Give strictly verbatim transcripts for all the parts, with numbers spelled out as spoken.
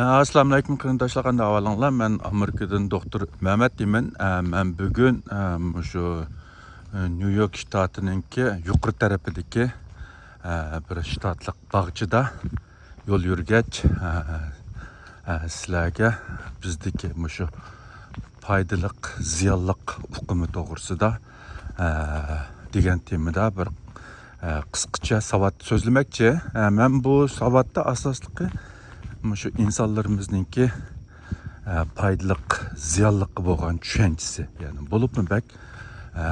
ئەسسالامۇئەلەيكۇم قېرىنداشلار، قانداق ئەھۋالىڭلار؟ مەن ئامېرىكىدىن دوختۇر مەمەت دېيمەن. ئە، مەن بۈگۈن، ئە، مۇشۇ، ئە، نيۇ يورك شتاتىنىڭكى يۇقىرى تەرىپىدىكى، ئە، بىر شتاتلىق باغچىدا يول يۈرگەچ، ئە، ئە، سىلەرگە بىزدىكى مۇشۇ پايدىلىق، زىيانلىق ئۇقۇمى توغرىسىدا، ئە، دېگەن تېمىدا بىر، ئە، قىسقىچە ساۋات سۆزلىمەكچى. ئە، مەن بۇ ساۋاتتا ئاساسلىقى مۇشۇ ئىنسانلىرىمىزنىڭكى، ئە، پايدىلىق، زىيانلىققا بولغان چۈشەنچىسى. يەنى بولۇپمۇ بەك، ئە،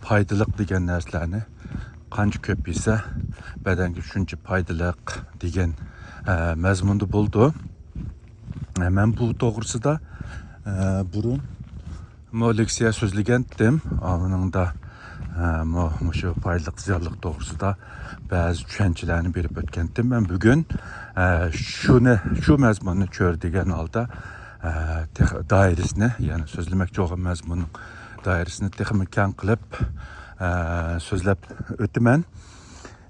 پايدىلىق دېگەن نەرسىلەرنى قانچە كۆپ يېسە، بەدەنگە شۇنچە پايدىلىق دېگەن، ئە، مەزمۇندا بولىدۇ. ئە، مەن بۇ توغرىسىدا، ئە، بۇرۇن مۇ لېكسىيە سۆزلىگەنتىم. ئۇنىڭدا، ئە، مۇ-، مۇشۇ پايدىلىق، زىيانلىق توغرىسىدا بەزى چۈشەنچىلەرنى بېرىپ ئۆتكەنتىم. مەن بۈگۈن، ئە، شۇنى، شۇ مەزمۇننى چۆرىدىگەن ھالدا، ئە، تېخ-، دائىرىسىنى، يەنى سۆزلىمەكچى بولغان مەزمۇننىڭ دائىرىسىنى تېخىمۇ كەڭ قىلىپ، ئە، سۆزلەپ ئۆتىمەن.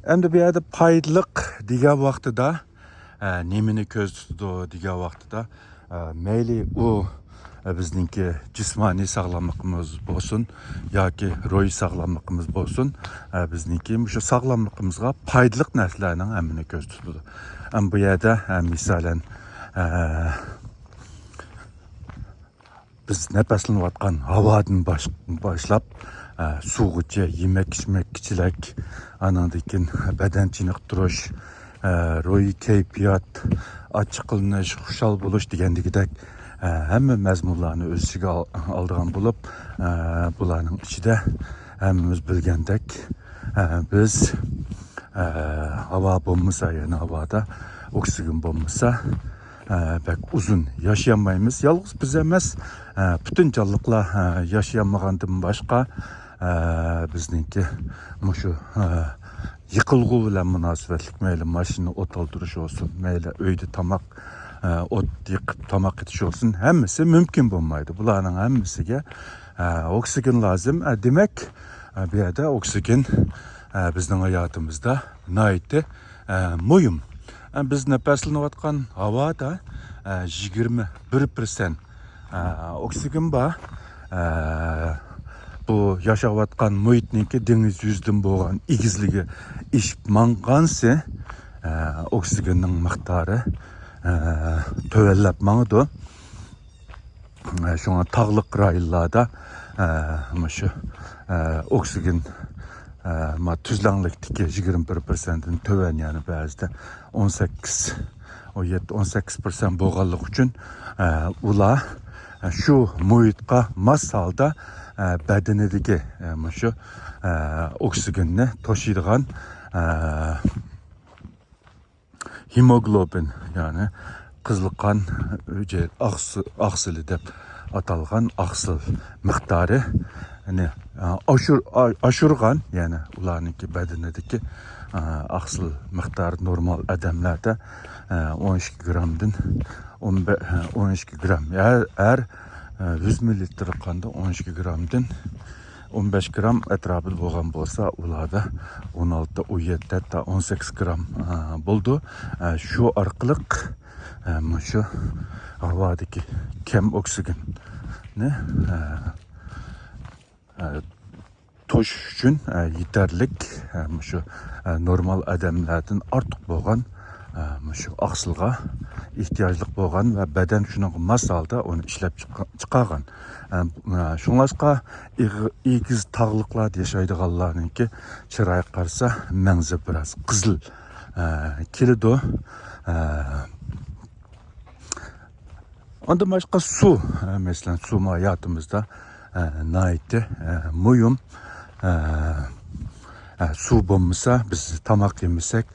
ئەمدى بۇ يەردە پايدىلىق دېگەن ۋاقتىدا، ئە، نېمىنى كۆزدە تۇتىدۇ دېگەن ۋاقتىدا، ئە، مەيلى ئۇ، ئە، بىزنىڭكى جىسمانىي ساغلاملىقىمىز بولسۇن ياكى روھىي ساغلاملىقىمىز بولسۇن، ئە، بىزنىڭكى مۇشۇ ساغلاملىقىمىزغا پايدىلىق نەرسىلەرنىڭ ھەممىنى كۆزدە تۇتىدۇ. ئەمما بۇ يەردە، ئە، مىسالەن، ئە، بىز نەپەسلىنىۋاتقان ھاۋادىن باش-، باشلاپ، ئە، سۇغىچە، يېمەك ئىچمەككىچىلەك، ئانىڭدىن كېيىن بەدەن چېنىقتۇرۇش، ئە، روھىي كەيپىيات، ئاچچىقلىنىش، خۇشال بولۇش دېگەندىكىدەك، ئە، ھەممە مەزمۇنلارنى ئۆز ئىچىگە ئال-، ئالىدىغان بولۇپ، ئە، بۇلارنىڭ ئىچىدە ھەممىمىز بىلگەندەك، ئە، بىز، ئە، ھاۋا بولمىسا، يەنى ھاۋادا ئوكسىگېن بولمىسا، ئە، بەك ئۇزۇن ياشىيالمايمىز. يالغۇز بىز ئەمەس، ئە، پۈتۈن جانلىقلار، ئە، ياشىيالمىغاندىن باشقا، ئە، بىزنىڭكى مۇشۇ، ئە، يېقىلغۇ بىلەن مۇناسىۋەتلىك، مەيلى ماشىنا ئوت ئالدۇرۇش بولسۇن، مەيلى ئۆيدە تاماق، ئە، ئوت يېقىپ تاماق ئېتىش بولسۇن، ھەممىسى مۇمكىن بولمايدۇ. بۇلارنىڭ ھەممىسىگە، ئە، ئوكسىگېن لازىم. ئە، دېمەك، ئە، بۇ يەردە ئوكسىگېن، ئە، بىزنىڭ ھاياتىمىزدا ناھايىتى، ئە، مۇھىم. ئە، بىز نەپەسلىنىۋاتقان ھاۋادا، ئە، يىگىرمە بىر پىرسەنت، ئە، ئوكسىگېن بار. ئە، بۇ ياشاۋاتقان مۇھىتنىڭكى دېڭىز يۈزىدىن بولغان ئېگىزلىكى ئېشىپ ماڭغانسېرى، ئە، ئوكسىگېننىڭ مىقدارى، ئە، تۆۋەنلەپ ماڭىدۇ. ئە، شۇڭا تاغلىق رايونلاردا، ئە، مۇشۇ، ئە، ئوكسىگېن، ئە، ما تۈزلەڭلىكتىكى يىگىرمە بىر پىرسەنتتىن تۆۋەن، يەنى بەزىدە ئون سەككىز، ئون يەتتە، ئون سەككىز پىرسەنت بولغانلىقى ئۈچۈن، ئە، ئۇلار، ئە، شۇ مۇھىتقا ماس ھالدا، ئە، بەدىنىدىكى، ئە، مۇشۇ، ئە، ئوكسىگېننى توشۇيدىغان، ئە، ھېموگلوبىن، يەنى قىزىل قان ھۈجەيرە ئاقسىلى دەپ ئاتالغان ئاقسىل مىقدارىنى، ئا، ئاشۇر-، ئا-، ئاشۇرغان، يەنى ئۇلارنىڭكى بەدىنىدىكى، ئا، ئاقسىل مىقدارى نورمال ئادەملەردە، ئا، ئون ئىككى گرامدىن ئون بەش، ئون ئىككى گرام، ھەر، ھەر، ئا، يۈز مىللىلىتىر قاندا ئون ئىككى گرامدىن ئون بەش گرام ئەتراپىدا بولغان بولسا، ئۇلاردا ئون ئالتە، ئون يەتتە، ھەتتا ئون سەككىز گرام، ئە، بولىدۇ. ئە، شۇ ئارقىلىق، ئە، مۇشۇ ھاۋادىكى كەم ئوكسىگېننى، ئە، ئە، توشۇش ئۈچۈن، ئە، يېتەرلىك، ئە، مۇشۇ، ئە، نورمال ئادەملەردىن ئارتۇق بولغان، ئە، مۇشۇ ئاقسىلغا ئېھتىياجلىق بولغان ۋە بەدەن شۇنىڭغا ماس ھالدا ئۇنى ئىشلەپ چىق-، چىقارغان. ئە، شۇڭلاشقا ئېغ-، ئېگىز تاغلىقلاردا ياشايدىغانلارنىڭكى چىرايىغا قارىسا مەڭزى بىراز قىزىل، ئە، كېلىدۇ. ئە، ئاندىن باشقا سۇ، ئە، مەسىلەن، سۇمۇ ھاياتىمىزدا، ئە، ناھايىتى، ئە، مۇھىم. ئە، ئە، سۇ بولمىسا، بىز تاماق يېمىسەك،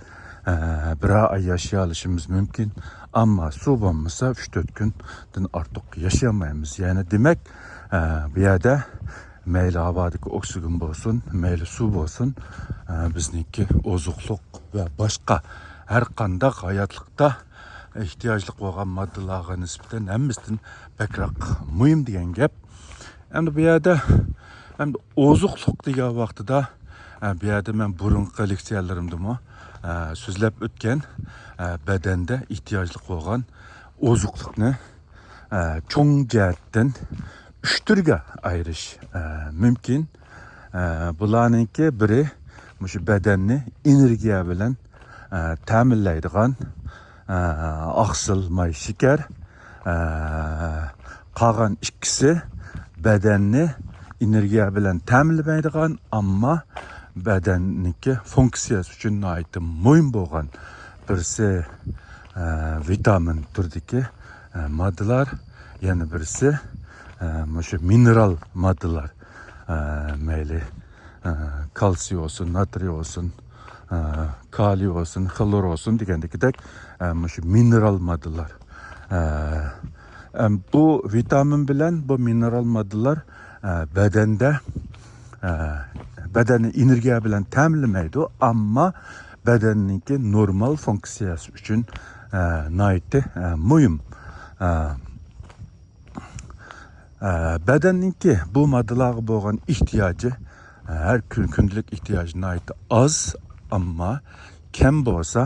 ئە، بىرەر ئاي ياشىيالىشىمىز مۇمكىن. ئەمما سۇ بولمىسا، ئۈچ تۆت كۈندىن ئارتۇق ياشىيالمايمىز. يەنى دېمەك، ئە، بۇ يەردە مەيلى ھاۋادىكى ئوكسىگېن بولسۇن، مەيلى سۇ بولسۇن، ئە، بىزنىڭكى ئوزۇقلۇق ۋە باشقا ھەر قانداق ھاياتلىقتا ئېھتىياجلىق بولغان ماددىلارغا نىسبەتەن ھەممىسىدىن بەكرەك مۇھىم دېگەن گەپ. ئەمدى بۇ يەردە، ئەمدى ئوزۇقلۇق دېگەن ۋاقتىدا، ئە، بۇ يەردە مەن بۇرۇنقى لېكسىيەلىرىمدىمۇ، ئە، سۆزلەپ ئۆتكەن، ئە، بەدەندە ئېھتىياجلىق بولغان ئوزۇقلۇقنى، ئە، چوڭ جەھەتتىن ئۈچ تۈرگە ئايرىش، ئە، مۇمكىن. ئە، بۇلارنىڭكى بىرى مۇشۇ بەدەننى ئېنېرگىيە بىلەن، ئە، تەمىنلەيدىغان، ئە، ئاقسىل، ماي، شېكەر. ئە، قالغان ئىككىسى بەدەننى ئېنېرگىيە بىلەن تەمىنلىمەيدىغان، ئەمما بەدەننىڭكى فۇنكسىيەسى ئۈچۈن ناھايىتى مۇھىم بولغان، بىرسى، ئە، ۋىتامىن تۈرىدىكى، ئە، ماددىلار، يەنە بىرسى، ئە، مۇشۇ مىنېرال ماددىلار، ئە، مەيلى، ئە، كالتسىي بولسۇن، ناترىي بولسۇن، ئە، كالىي بولسۇن، خلور بولسۇن دېگەندىكىدەك، ئە، مۇشۇ مىنېرال ماددىلار. ئە، ئەم، بۇ ۋىتامىن بىلەن بۇ مىنېرال ماددىلار، ئە، بەدەندە، ئە، بەدەننى ئېنېرگىيە بىلەن تەمىنلىمەيدۇ، ئەمما بەدەننىڭكى نورمال فۇنكسىيەسى ئۈچۈن، ئە، ناھايىتى، ئە، مۇھىم. ئە، ئە، بەدەننىڭكى بۇ ماددىلارغا بولغان ئېھتىياجى، ئە، ھەر كۈن، كۈندىلىك ئېھتىياجى ناھايىتى ئاز، ئەمما كەم بولسا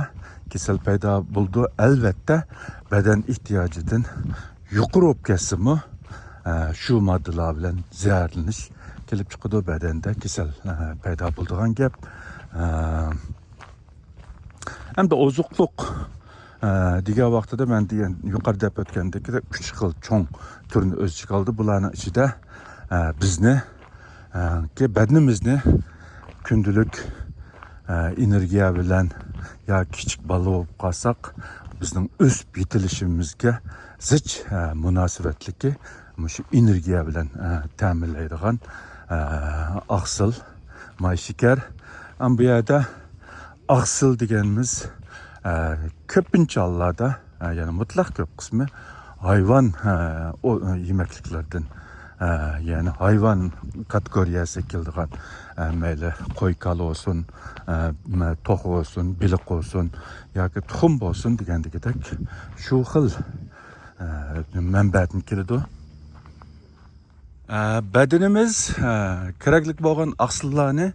كېسەل پەيدا بولىدۇ. ئەلۋەتتە، بەدەن ئېھتىياجىدىن يۇقىرى بولۇپ كەتسىمۇ، ئە، شۇ ماددىلار بىلەن زەھەرلىنىش كېلىپ چىقىدۇ، بەدەندە كېسەل، ئە، پەيدا بولىدىغان گەپ. ئە، ئەمدى ئوزۇقلۇق، ئە، دېگەن ۋاقتىدا مەن دېگەن، يۇقىرىدا دەپ ئۆتكەندەك، ئۈچ خىل چوڭ تۈرنى ئۆز ئىچىگە ئالدى. بۇلارنىڭ ئىچىدە، ئە، بىزنى، ئە، كى بەدىنىمىزنى كۈندىلىك، ئە، ئېنېرگىيە بىلەن ياكى كىچىك بالا بولۇپ قالساق، بىزنىڭ ئۆسۈپ يېتىلىشىمىزگە زىچ، ئە، مۇناسىۋەتلىكى مۇشۇ ئېنېرگىيە بىلەن، ئە، تەمىنلەيدىغان، ئە، ئاقسىل، ماي، شېكەر. ئەم، بۇ يەردە ئاقسىل دېگەنىمىز، ئە، كۆپىنچە ھاللاردا، ئە، يەنى مۇتلەق كۆپ قىسمى ھايۋان، ئە، ئو-، يېمەكلىكلىرىدىن، ئە، يەنى ھايۋان كاتېگورىيەسىگە كېلىدىغان، ئە، مەيلى قوي، كالا بولسۇن، ئە، مە-، توخۇ بولسۇن، بېلىق بولسۇن ياكى تۇخۇم بولسۇن دېگەندىكىدەك شۇ خىل، ئە، مەنبەدىن كېلىدۇ. ئە، بەدىنىمىز، ئە، كېرەكلىك بولغان ئاقسىللارنى،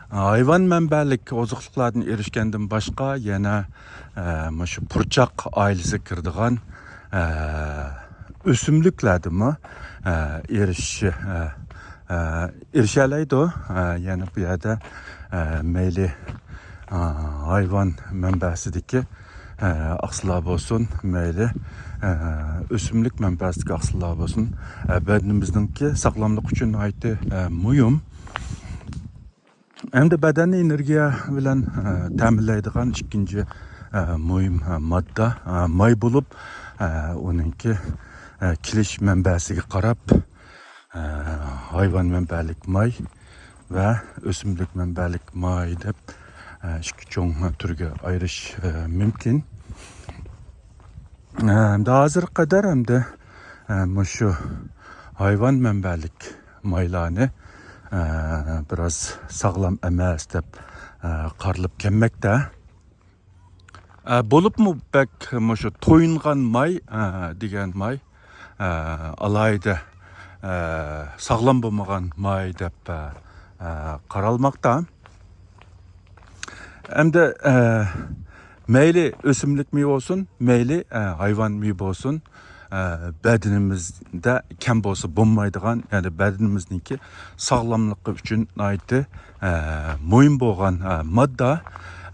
ئە، ھايۋان مەنبەلىك ئوزۇقلۇقلاردىن ئېرىشكەندىن باشقا يەنە، ئە، مۇشۇ پۇرچاق ئائىلىسىگە كىرىدىغان، ئە، ئۆسۈملۈكلەردىنمۇ، ئە، ئېرىشىشى، ئە، ئە، ئېرىشەلەيدۇ. ئە، يەنە بۇ يەردە، ئە، مەيلى، ئە، ھايۋان مەنبەسىدىكى ئاقسىللار بولسۇن، مەيلى، ئۆسۈملۈك مەنبەسىدىكى ئاقسىللار بولسۇن، بەدىنىمىزنىڭكى ساغلاملىقى ئۈچۈن ناھايىتى مۇھىم. ئەمدى بەدەننى ئېنېرگىيە بىلەن تەمىنلەيدىغان ئىككىنچى مۇھىم ماددا ماي بولۇپ، ئۇنىڭكى كېلىش مەنبەسىگە قاراپ، ھايۋان مەنبەلىك ماي ۋە ئۆسۈملۈك مەنبەلىك ماي دەپ، ئىككى چوڭ تۈرگە ئايرىش مۇمكىن. ئەمدى ھازىرغا قەدەر ئەمدى مۇشۇ ھايۋان مەنبەلىك مايلارنى بىراز ساغلام ئەمەس دەپ قارىلىپ كەلمەكتە. ئە، بولۇپمۇ بەك مۇشۇ تويۇنغان ماي، ئە، دېگەن ماي، ئە، ئالاھىدە، ئە، ساغلام بولمىغان ماي دەپ، ئە، ئە، قارالماقتا. ئەمدى، ئە، مەيلى ئۆسۈملۈك مېۋە بولسۇن، مەيلى، ئە، ھايۋان مېۋە بولسۇن، ئە، بەدىنىمىزدە كەم بولسا بولمايدىغان، يەنى بەدىنىمىزنىڭكى ساغلاملىقى ئۈچۈن ناھايىتى، ئە، مۇھىم بولغان، ئە، ماددا.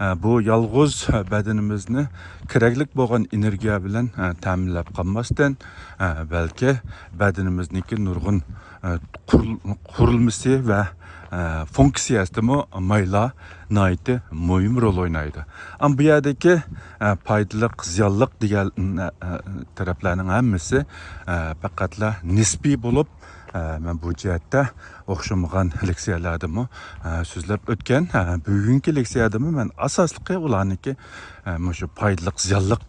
ئە، بۇ يالغۇز بەدىنىمىزنى كېرەكلىك بولغان ئېنېرگىيە بىلەن، ئە، تەمىنلەپ قالماستىن، ئە، بەلكى بەدىنىمىزنىڭكى نۇرغۇن، ئە، قۇرۇل-، قۇرۇلمىسى ۋە، ئە، فۇنكسىيەسىدىمۇ مايلار ناھايىتى مۇھىم رول ئوينايدۇ. ئەمما بۇ يەردىكى، ئە، پايدىلىق، زىيانلىق دېگەن، ئە، ئە، تەرەپلەرنىڭ ھەممىسى، ئە، پەقەتلا نىسپىي بولۇپ، ئە، مەن بۇ جەھەتتە ئوخشىمىغان لېكسىيەلەردىمۇ، ئە، سۆزلەپ ئۆتكەن. ئە، بۈگۈنكى لېكسىيەدىمۇ مەن ئاساسلىقى ئۇلارنىڭكى، ئە، مۇشۇ پايدىلىق، زىيانلىق،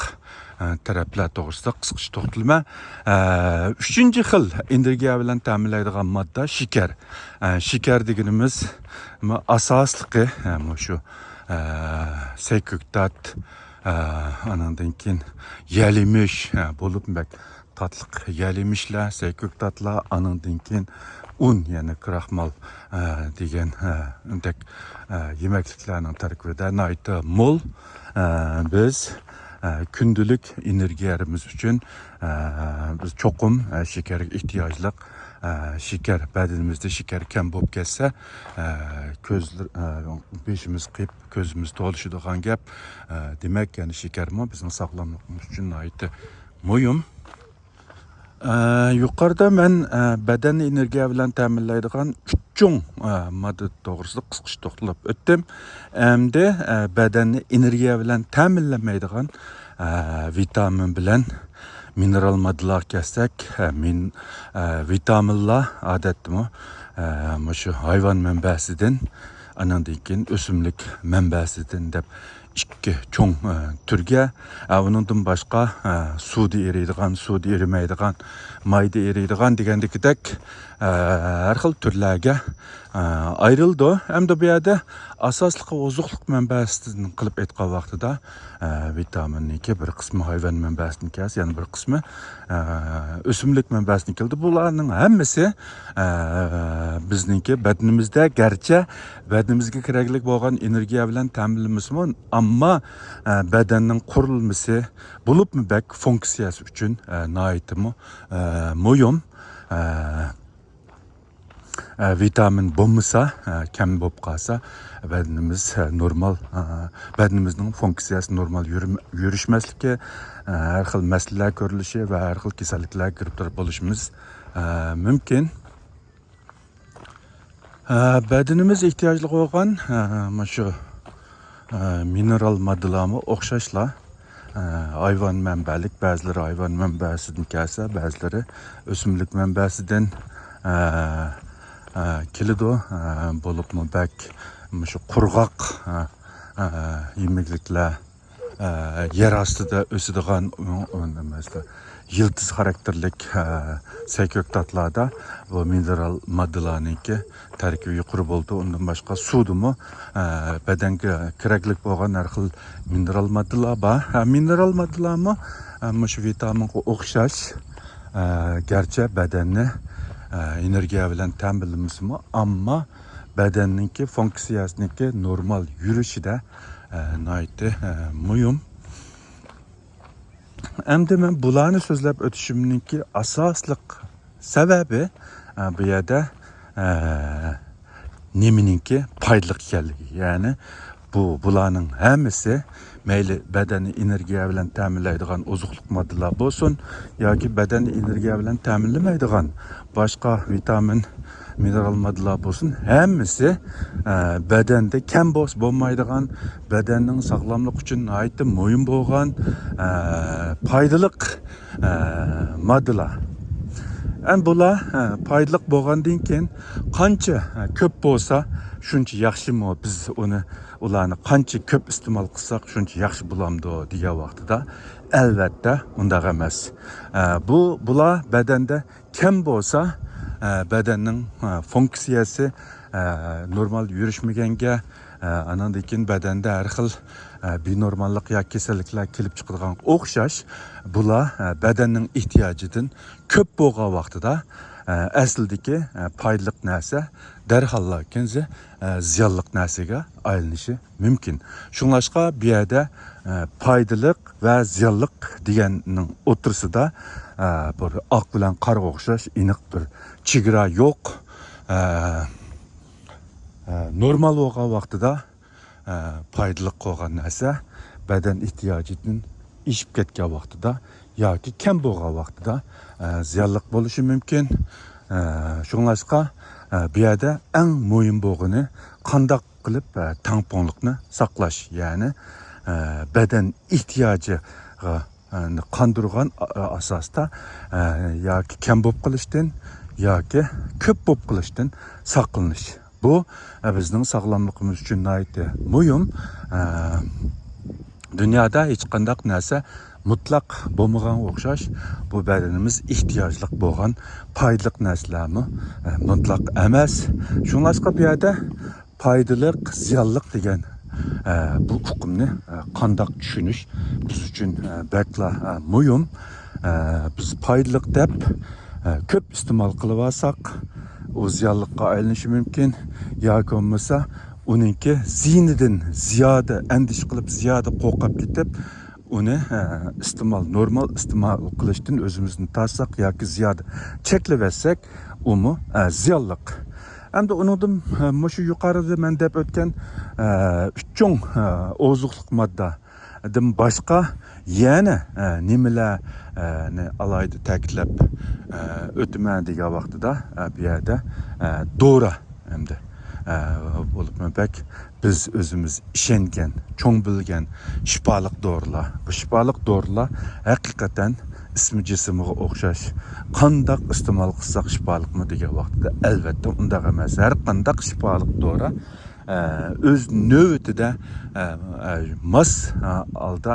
ئە، تەرەپلەر توغرىسىدا قىسقىچە توختىلىمەن. ئە، ئۈچىنچى خىل ئېنېرگىيە بىلەن تەمىنلەيدىغان ماددا شېكەر. ئە، شېكەر دېگىنىمىز مۇ-، ئاساسلىقى، ئە، مۇشۇ، ئە، سەي كۆكتات، ئە، ئانىڭدىن كېيىن يەل يېمىش، ئە، بولۇپ بەك تاتلىق يەل يېمىشلەر، سەي كۆكتاتلار، ئانىڭدىن كېيىن ئۇن، يەنى كراخمال، ئە، دېگەن، ئە، دەك، ئە، يېمەكلىكلەرنىڭ تەركىبىدە ناھايىتى مول. ئە، بىز، ئە، كۈندىلىك ئېنېرگىيەمىز ئۈچۈن، ئە، بىز چوقۇم، ئە، شېكەرگە ئېھتىياجلىق. ئە، شېكەر، بەدىنىمىزدە شېكەر كەم بولۇپ كەتسە، ئە، كۆزلىرى، ئە، بېشىمىز قېيىپ، كۆزىمىز تولۇشىدىغان گەپ. ئە، دېمەك، يەنى شېكەرمۇ بىزنىڭ ساغلاملىقىمىز ئۈچۈن ناھايىتى مۇھىم. ئە، يۇقىرىدا مەن، ئە، بەدەننى ئېنېرگىيە بىلەن تەمىنلەيدىغان ئۈچ چوڭ، ئە، ماددا توغرىسىدا قىسقىچە توختىلىپ ئۆتتۈم. ئەمدى، ئە، بەدەننى ئېنېرگىيە بىلەن تەمىنلىمەيدىغان، ئە، ۋىتامىن بىلەن مىنېرال ماددىلارغا كەلسەك، ئە، مىن-، ئە، ۋىتامىنلار ئادەتتىمۇ، ئە، مۇشۇ ھايۋان مەنبەسىدىن، ئانىڭدىن كېيىن ئۆسۈملۈك مەنبەسىدىن دەپ ئىككى چوڭ، ئە، تۈرگە، ئە، ئۇنىڭدىن باشقا، ئە، سۇدا ئېرىيدىغان، سۇدا ئېرىمەيدىغان، مايدا ئېرىيدىغان دېگەندىكىدەك، ئە، ھەر خىل تۈرلەرگە، ئە، ئايرىلىدۇ. ئەمدى بۇ يەردە ئاساسلىقى ئوزۇقلۇق مەنبەسىدىن قىلىپ ئېيتقان ۋاقتىدا، ئە، ۋىتامىننىڭكى بىر قىسمى ھايۋان مەنبەسىدىن كەلسە، يەنە بىر قىسمى، ئە، ئۆسۈملۈك مەنبەسىدىن كېلىدۇ. بۇلارنىڭ ھەممىسى، ئە، بىزنىڭكى بەدىنىمىزدە، گەرچە بەدىنىمىزگە كېرەكلىك بولغان ئېنېرگىيە بىلەن تەمىنلىمىسىمۇ، ئەمما، ئە، بەدەننىڭ قۇرۇلمىسى، بولۇپمۇ بەك فۇنكسىيەسى ئۈچۈن، ئە، ناھايىتىمۇ، ئە، مۇھىم. ئە، ئە، ۋىتامىن بولمىسا، ئە، كەم بولۇپ قالسا، بەدىنىمىز، ئە، نورمال، ئە، بەدىنىمىزنىڭ فۇنكسىيەسى نورمال يۈرۈم-، يۈرۈشمەسلىكى، ئە، ھەر خىل مەسىلىلەر كۆرۈلۈشى ۋە ھەر خىل كېسەللىكلەرگە گىرىپتار بولۇشىمىز، ئە، مۇمكىن. ئە، بەدىنىمىز ئېھتىياجلىق بولغان، ئە، مۇشۇ، ئە، مىنېرال ماددىلارمۇ ئوخشاشلا، ئە، ھايۋان مەنبەلىك، بەزىلىرى ھايۋان مەنبەسىدىن كەلسە، بەزىلىرى ئۆسۈملۈك مەنبەسىدىن، ئە، ئە، كېلىدۇ. ئە، بولۇپمۇ بەك مۇشۇ قۇرغاق، ئە، ئە، يېمەكلىكلەر، ئە، يەر ئاستىدا ئۆسىدىغان، ئۇ، ئۇ، نېمە، يىلتىز خاراكتېرلىك، ئە، سەي-كۆكتاتلاردا بۇ مىنېرال ماددىلارنىڭكى تەركىبى يۇقىرى بولىدۇ. ئۇندىن باشقا سۇدىمۇ، ئە، بەدەنگە كېرەكلىك بولغان ھەر خىل مىنېرال ماددىلار بار. ھە، مىنېرال ماددىلارمۇ، ئە، مۇشۇ ۋىتامىنغا ئوخشاش، ئە، گەرچە بەدەننى، ئە، ئېنېرگىيە بىلەن تەمىنلىمىسىمۇ، ئەمما بەدەننىڭكى فۇنكسىيەسىنىڭكى نورمال يۈرۈشىدە، ئە، ناھايىتى، ئە، مۇھىم. ئەمدى مەن بۇلارنى سۆزلەپ ئۆتۈشۈمنىڭكى ئاساسلىق سەۋەبى، ئە، بۇ يەردە، ئە، نېمىنىڭكى پايدىلىق ئىكەنلىكى. يەنى بۇ، بۇلارنىڭ ھەممىسى مەيلى بەدەننى ئېنېرگىيە بىلەن تەمىنلەيدىغان ئوزۇقلۇق ماددىلار بولسۇن ياكى بەدەننى ئېنېرگىيە بىلەن تەمىنلىمەيدىغان باشقا ۋىتامىن، مىنېرال ماددىلار بولسۇن، ھەممىسى، ئە، بەدەندە كەم بولسا بولمايدىغان، بەدەننىڭ ساغلاملىقى ئۈچۈن ناھايىتى مۇھىم بولغان، ئە، پايدىلىق، ئە، ماددىلار. ئەمدى بۇلار، ئە، پايدىلىق بولغاندىن كېيىن قانچە، ئە، كۆپ بولسا شۇنچە ياخشىمۇ؟ بىز ئۇنى، ئۇلارنى قانچە كۆپ ئىستېمال قىلساق شۇنچە ياخشى بولامدۇ دېگەن ۋاقتىدا، ئەلۋەتتە ئۇنداق ئەمەس. ئە، بۇ، بۇلار بەدەندە كەم بولسا، ئە، بەدەننىڭ، ئە، فۇنكسىيەسى، ئە، نورمال يۈرۈشمىگەنگە، ئە، ئاناندىن كېيىن بەدەندە ھەر خىل، ئە، بىنورماللىق ياكى كېسەللىكلەر كېلىپ چىقىدىغانغا ئوخشاش، بۇلار، ئە، بەدەننىڭ ئېھتىياجىدىن كۆپ بولغان ۋاقتىدا، ئە، ئەسلىدىكى، ئە، پايدىلىق نەرسە دەرھاللا كېيىنسى، ئە، زىيانلىق نەرسىگە ئايلىنىشى مۇمكىن. شۇڭلاشقا بۇ يەردە، ئە، پايدىلىق ۋە زىيانلىق دېگەننىڭ ئوتتۇرىسىدا، ئە، بىر ئاق بىلەن قارىغا ئوخشاش ئېنىق بىر چېگرا يوق. ئە، ئە، نورمال بولغان ۋاقتىدا، ئە، پايدىلىق بولغان نەرسە بەدەن ئېھتىياجىدىن ئېشىپ كەتكەن ۋاقتىدا ياكى كەم بولغان ۋاقتىدا، ئە، زىيانلىق بولۇشى مۇمكىن. ئە، شۇڭلاشقا، ئە، بۇ يەردە ئەڭ مۇھىم بولغىنى قانداق قىلىپ، ئە، تەڭپۇڭلۇقنى ساقلاش، يەنى، ئە، بەدەن ئېھتىياجىغا، ئە، قاندۇرغان، ئە، ئاساستا، ئە، ياكى كەم بولۇپ قېلىشتىن ياكى كۆپ بولۇپ قېلىشتىن ساقلىنىش. بۇ، ئە، بىزنىڭ ساغلاملىقىمىز ئۈچۈن ناھايىتى مۇھىم. ئە، دۇنيادا ھېچقانداق نەرسە مۇتلەق بولمىغانغا ئوخشاش، بۇ بەدىنىمىز ئېھتىياجلىق بولغان پايدىلىق نەرسىلەرمۇ، ئە، مۇتلەق ئەمەس. شۇڭلاشقا بۇ يەردە پايدىلىق، زىيانلىق دېگەن، ئە، بۇ ئۇقۇمنى، ئە، قانداق چۈشىنىش بىز ئۈچۈن، ئە، بەكلا، ئە، مۇھىم. ئە، بىز پايدىلىق دەپ، ئە، كۆپ ئىستېمال قىلىۋالساق، ئۇ زىيانلىققا ئايلىنىشى مۇمكىن. ياكى بولمىسا ئۇنىڭكى زىيىنىدىن زىيادە ئەندىشە قىلىپ، زىيادە قورقۇپ كېتىپ، ئۇنى ئىستېمال، نورمال ئىستېمال قىلىشتىن ئۆزىمىزنى تارتساق ياكى زىيادە چەكلىۋەتسەك، ئۇمۇ زىيانلىق. ئەمدى ئۇنىڭدىن، مۇشۇ يۇقىرىدا مەن دەپ ئۆتكەن ئۈچ چوڭ ئوزۇقلۇق ماددىدىن باشقا يەنە نېمىلەرنى ئالاھىدە تەكىتلەپ ئۆتىمەن دېگەن ۋاقتىدا، بۇ يەردە دورا ئەمدى بولۇپمۇ بەك بىز ئۆزىمىز ئىشەنگەن، چوڭ بىلگەن شىپالىق دورىلار. بۇ شىپالىق دورىلار ھەقىقەتەن ئىسمى جىسمىغا ئوخشاش. قانداق ئىستېمال قىلساق شىپالىقمۇ دېگەن ۋاقتىدا، ئەلۋەتتە ئۇنداق ئەمەس. ھەر قانداق شىپالىق دورا ئۆز نۆۋىتىدە ماس ھالدا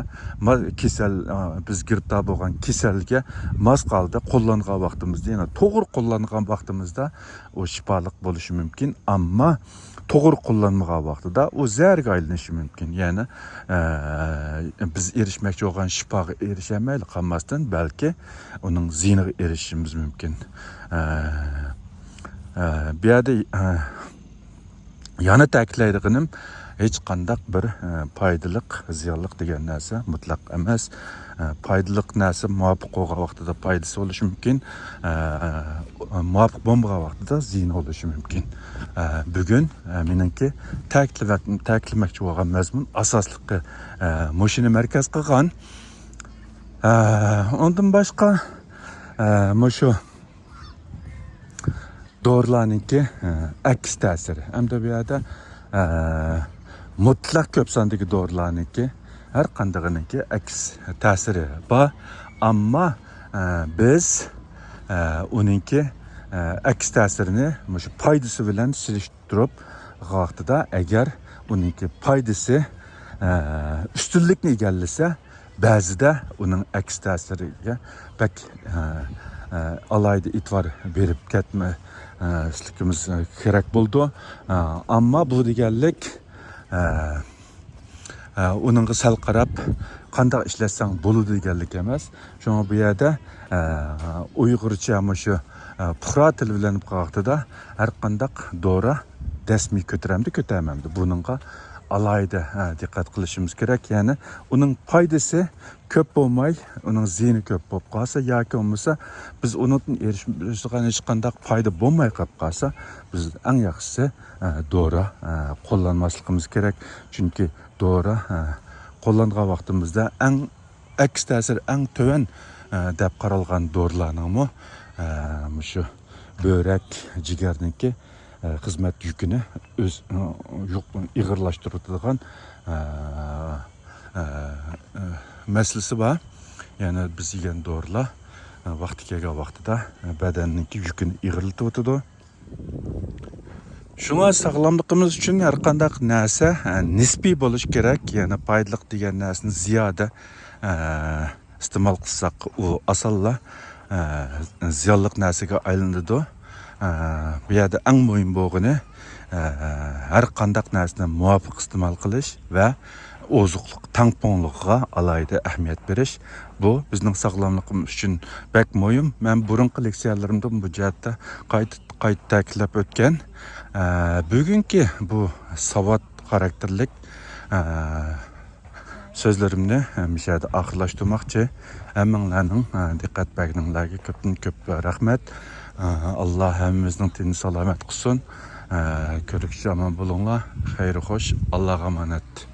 كېسەل، بىز گىرىپتار بولغان كېسەلگە ماس ھالدا قوللانغان ۋاقتىمىزدا، يەنى توغرا قوللانغان ۋاقتىمىزدا ئۇ شىپالىق بولۇشى مۇمكىن، ئەمما توغرا قوللانمىغان ۋاقتىدا ئۇ زەھەرگە ئايلىنىشى مۇمكىن. يەنى، ئە، بىز ئېرىشمەكچى بولغان شىپاغا ئېرىشەلمەيلا قالماستىن، بەلكى ئۇنىڭ زىيىنىغا ئېرىشىشىمىز مۇمكىن. ئە، ئە، بۇ يەردە، ئە، يەنە تەكىتلەيدىغىنىم، ھېچقانداق بىر، ئە، پايدىلىق، زىيانلىق دېگەن نەرسە مۇتلەق ئەمەس. ئە، پايدىلىق نەرسە مۇۋاپىق بولغان ۋاقتىدا پايدىسى بولۇشى مۇمكىن. ئە، مۇۋاپىق بولمىغان ۋاقتىدا زىيىنى بولۇشى مۇمكىن. ئە، بۈگۈن، ئە، مېنىڭكى تەكىتلىمەك-، تەكىتلىمەكچى بولغان مەزمۇن ئاساسلىقى، ئە، مۇشۇنى مەركەز قىلغان. ئە، ئۇندىن باشقا، ئە، مۇشۇ دورىلارنىڭكى، ئە، ئەكس تەسىرى. ئەمدى بۇ يەردە، ئە، مۇتلەق كۆپ ساندىكى دورىلارنىڭكى ھەر قاندىقىنىڭكى ئەكس تەسىرى بار. ئەمما، ئە، بىز، ئە، ئۇنىڭكى، ئە، ئەكس تەسىرىنى مۇشۇ پايدىسى بىلەن سېلىشتۇرۇپ ۋاقتىدا، ئەگەر ئۇنىڭكى پايدىسى، ئە، ئۈستۈنلۈكنى ئىگىلىسە، بەزىدە ئۇنىڭ ئەكس تەسىرىگە بەك، ئە، ئە، ئالاھىدە ئېتىبار بېرىپ كەتمەسلىكىمىز كېرەك بولىدۇ. ئە، ئەمما بۇ دېگەنلىك، ئە، ئە، ئۇنىڭغا سەل قاراپ قانداق ئىشلەتسەڭ بولىدۇ دېگەنلىك ئەمەس. شۇڭا بۇ يەردە، ئە، ئۇيغۇرچە مۇشۇ، ئە، پۇقرا تىلى بىلەن قىلغان ۋاقتىدا ھەر قانداق دورا دەسمى كۆتۈرەمدۇ، كۆتەرمەمدۇ، بۇنىڭغا ئالاھىدە، ئە، دىققەت قىلىشىمىز كېرەك. يەنى ئۇنىڭ پايدىسى كۆپ بولماي، ئۇنىڭ زىيىنى كۆپ بولۇپ قالسا ياكى بولمىسا بىز ئۇنىڭدىن ئېرىشىدىغان ھېچقانداق پايدا بولماي قېلىپ قالسا، بىز ئەڭ ياخشىسى، ئە، دورا، ئە، قوللانماسلىقىمىز كېرەك. چۈنكى دورا، ئە، قوللانغان ۋاقتىمىزدا ئەڭ ئەكس تەسىرى ئەڭ تۆۋەن، ئە، دەپ قارالغان دورىلارنىڭمۇ، ئە، مۇشۇ بۆرەك، جىگەرنىڭكى، ئە، خىزمەت يۈكىنى ئۆز، ئە، يۇق-، ئېغىرلاشتۇرۇۋېتىدىغان، ئە، ئە، ئە، مەسىلىسى بار. يەنى بىز يېگەن دورىلار، ئە، ۋاقتى كەلگەن ۋاقتىدا، ئە، بەدەننىڭكى يۈكىنى ئېغىرلىتىۋېتىدۇ. شۇڭا ساغلاملىقىمىز ئۈچۈن ھەر قانداق نەرسە، ئە، نىسپىي بولۇشى كېرەك. يەنى پايدىلىق دېگەن نەرسىنى زىيادە، ئە، ئىستېمال قىلساق، ئۇ ئاسانلا، ئە، زىيانلىق نەرسىگە ئايلىنىدۇ. ئە، بۇ يەردە ئەڭ مۇھىم بولغىنى، ئە، ھەر قانداق نەرسىنى مۇۋاپىق ئىستېمال قىلىش ۋە ئوزۇقلۇق تەڭپۇڭلۇقىغا ئالاھىدە ئەھمىيەت بېرىش، بۇ بىزنىڭ ساغلاملىقىمىز ئۈچۈن بەك مۇھىم. مەن بۇرۇنقى لېكسىيەلىرىمدە بۇ جەھەتتە قايتا، قايتا تەكىتلەپ ئۆتكەن. ئە، بۈگۈنكى بۇ ساۋات خاراكتېرلىك، ئە، سۆزلىرىمنى، ئە، مۇشۇ يەردە ئاخىرلاشتۇرماقچى. ھەممىڭلارنىڭ، ئە، دىققەت بەرگىنىڭلارغا كۆپتىن كۆپ رەھمەت. ئە، ئاللا ھەممىمىزنىڭ تېنىنى سالامەت قىلسۇن. ئە، كۆرۈشكىچە ئامان بولۇڭلار. خەير خوش. ئاللاغا ئامانەت.